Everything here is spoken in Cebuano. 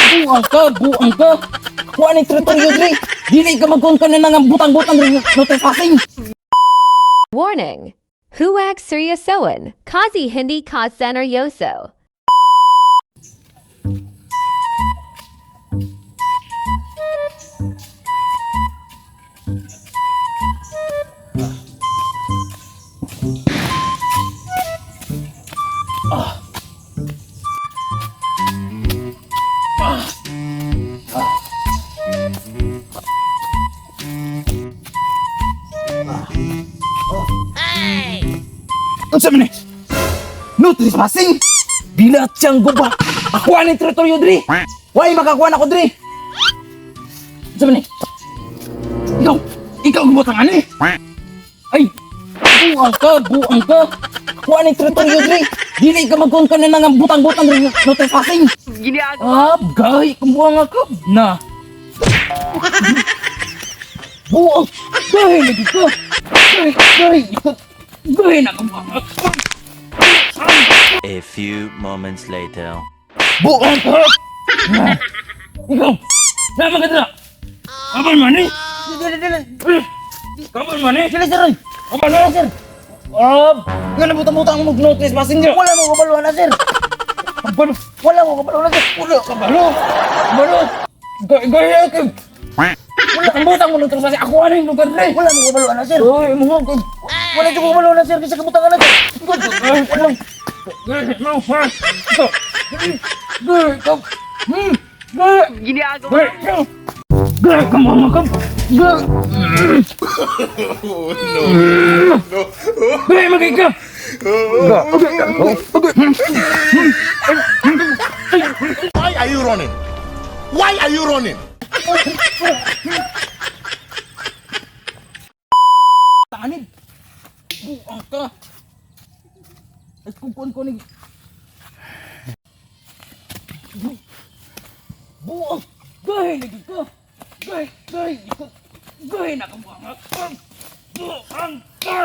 Buang ka, buang ka. Kuha ni teritoryo dre. Dili ka magkuhan ka na nga butang-butang dre no trespassing. Warning. Huwag seryosoan. Kazi Hindi ka seryoso. Unsa man ni? No trespassing. Bilatyang guba. Ako ani teritoryo dre. Why makakuha na ko dre? Unsa man ni? Ikaw, ikaw ang butang ani. Ay, buang ka, buang ka. Kuha ni teritoryo dre. Dili ka magkuhan ka na nga butang-butang dre no trespassing. Ah, gay, kumbuha nga ka. Na. Buang, gay, lagi ka. Gay, gay, gay na kumbuha nga ka. A few moments later. Buang ka! Na. Ikaw, nama ka dira. Kapan man eh? Dili, dili. Kapan man eh? Dili, sir. Oy. Kapan man Sir. Ah, nga nabutang-butang mo no trespassing dira. Wala mo kabaluan na, sir. Kabalo, Wala mo kabaluan na, sir. wala, kabalo, kabalo. Gay, gay, gay. Wala kang butang mo no trespassing. Ako ano yung lugar dre. Wala mo kabaluan na, sir. Uy, mga kay. Wala mo kabaluan na, sir. Kasi kabutangan na, sir. Why are you running? Why are you running? Tanid. Buang ka. Ay kukuan ko ni. Buang. Gay lagi ka. Gay, gay. Gay na ka buang. Buang ka.